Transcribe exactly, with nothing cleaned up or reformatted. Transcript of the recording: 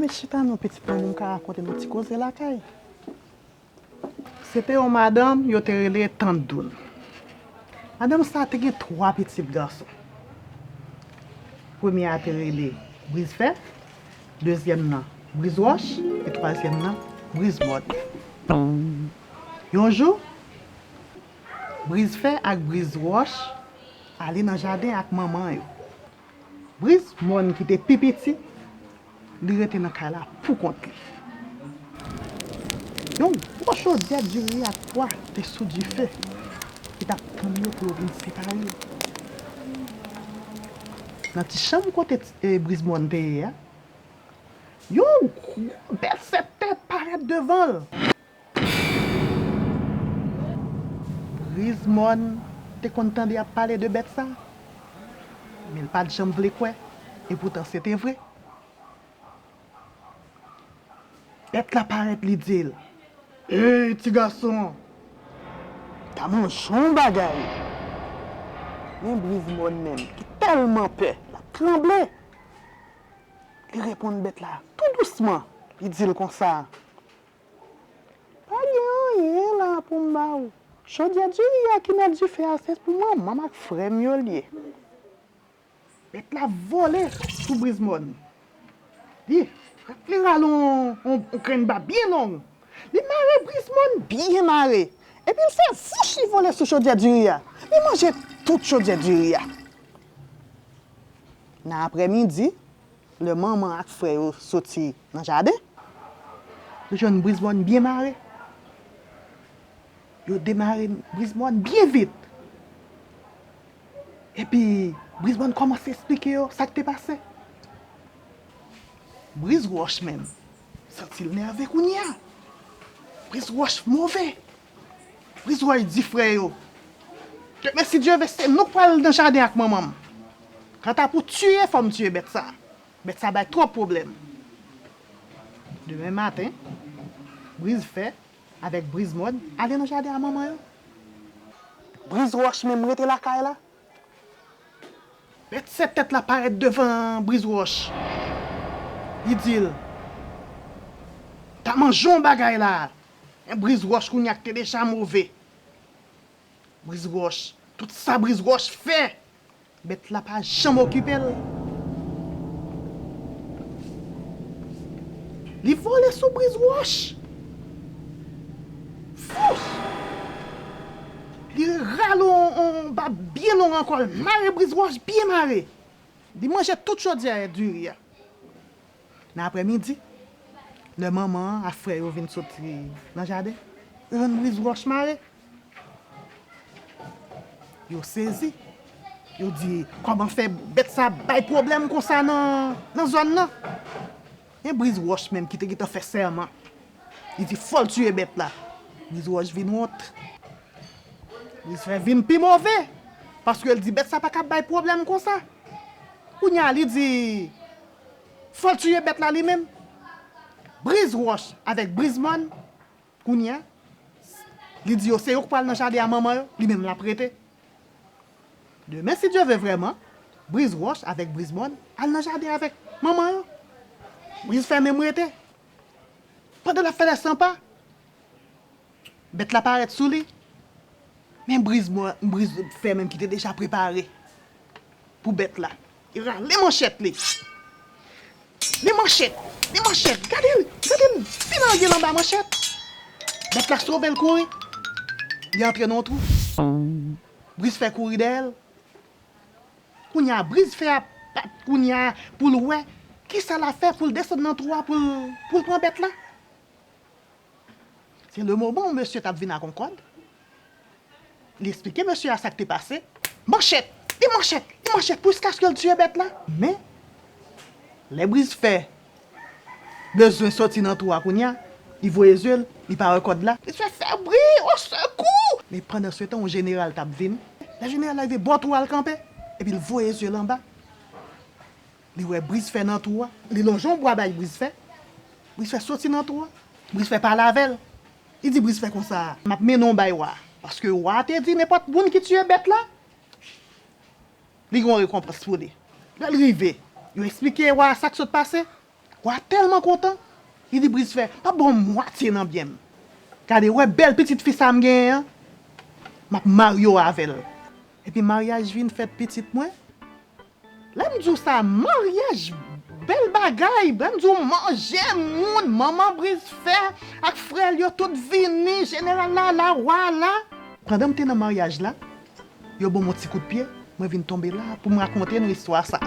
Chita non, pitit mwen, nou ka rakonte nou ti koze lakay. Se te yon madanm, yo te rele Tant Doun. Madanm sa te gen twa pitit gason. Premye a te rele Brizfè, dezyèm nan Brizwòch, e twazyèm nan Brizmòn. Yon jou, Brizfè ak Brizwòch ale nan jaden ak manman yo. Brizmòn ki te pi piti, li rete nan kay la pou kont li. Yon gwo chodyè diri ak pwa te sou dife ki t ap tann yo pou yo vin separe yo. Nan ti chanm kote ti- e, Brizmòn te ye a, yon gwo bèl sèt tèt parèt devan l. Brizmòn te konn tande y ap pale de bèt sa, men l pa t janm vle kwè, epoutan se te vre. Bèt la parèt, li di l, "Ey, ti gason, ta manje yon bagay." Men Brizmòn menm, ki tèlman pè, l ap tranble, li reponn bèt la tou dousman, li di l konsa, "Pa gen anyen la pou m ba ou. Chodyè diri a ki nan dife a, se pou manman m ak frè m yo l ye." Bèt la vole sou Brizmòn. Li, li rale yon, yon, yon grenn bab byen long. Li mare Brizmòn byen mare. Epi l fè vouch, li vole sou chodyè diri a. Li manje tout chodyè diri a. Nan aprèmidi, lè manman ak frè yo soti nan jaden, yo jwenn Brizmòn byen mare. Yo demare Brizmòn byen vit. Epi, Brizmòn kòmanse esplike yo sa k te pase. Brizwòch menm, santi l nève kounye a. Brizwòch move. Brizwòch di frè yo, "Demen, si Dye vle, se nou k pral nan jaden ak manman m. Kanta pou tiye, fò m tiye bèt sa. Bèt sa bay twòp pwoblèm." Demen maten, Brizfè avèk Brizmòn ale nan jaden a manman yo. Brizwòch menm rete lakay la. Bèt sèt tèt la parèt devan Brizwòch. Li di l, "Ta manje yon bagay la." Men Brizwòch kounye a k te deja move. Brizwòch, tout sa Brizwòch fè, bèt la pa janm okipe l. Li vole sou Brizwòch. Fouch! Li rale yon, yon bab byen long ankò, l mare Brizwòch byen mare. Li manje tout chodyè diri a. Nan aprèmidi, lè manman an ak frè yo vin soti nan jaden, yo jwenn Brizwòch mare. Yo sezi. Yo di, "Kòman fè bèt sa bay pwoblèm konsa nan, nan zòn nan?" Men Brizwòch menm ki te gentan fè sèman, li di fò l tiye bèt la. Brizwòch vin wont. Brizfè vin pi move, paske l di bèt sa pa ka bay pwoblèm konsa. Kounye a, li di fò l tiye bèt la li menm. Brizwòch avèk Brizmòn, kounye a, li di yo se yo k pral nan jaden a manman yo, li menm l ap rete. Demen, si Dye vle vrèman, Brizwòch avèk Brizmòn al nan jaden avèk manman yo. Brizfè menm rete. Pandan l ap fè lè san pa, bèt la parèt sou li. Men Brizmòn, Brizfè menm ki te deja prepare pou bèt la. Li rale manchèt li. Li manchèt, li manchèt. Gade l, gade l. Pi nan angle l anba manchèt. Bèt la sove l kouri. Li antre nan yon twou. Brizfè kouri dèyè l. Kounye a, Brizfè ap, ap, kounye a, pou l wè kisa l ap fè pou l desann nan twou a, pou l, pou l pran bèt la. Se le moman où mesye t ap vin ak yon kòd. Li esplike mesye a sa k te pase. Manchèt! Li manchèt! Li manchèt jiskaske l tiye bèt la. Men, lè Brizfè bezwen soti nan twou a kounye a, li voye zye l, li pa wè kòd la. Brizfè fè bri, o sekou! Men pandan se tan, yon jeneral t ap vin. Lè jeneral la rive bò twou a, l kanpe, epi l voye zye l anba. Li wè Brizfè nan twou a. Li lonje yon bra bay Brizfè. Brizfè soti nan twou a. Brizfè pale avè l. Li di Brizfè konsa, "M ap mennen w bay wa a. Paske wa a te di nenpòt moun ki tiye bèt la, li gen yon rekonpans pou li." Lè l rive, yo esplike wa a sa k sot pase. Wa tèlman kontan, li di Brizfè, pa ban m mwatye nan byen m. Gade, wè bèl pitit fi sa m genyen an, m ap marye w avè l. Epi maryaj vin fèt pitit mwen. Lè m di w sa, maryaj, bèl bagay, lè m di w manje moun, manman Brizfè ak frè l yo tout vini, jeneral la la, wa la. Pandan m te nan maryaj la, yo ban m yon ti kout pye, mwen vin tonbe la pou m rakonte nou istwa sa.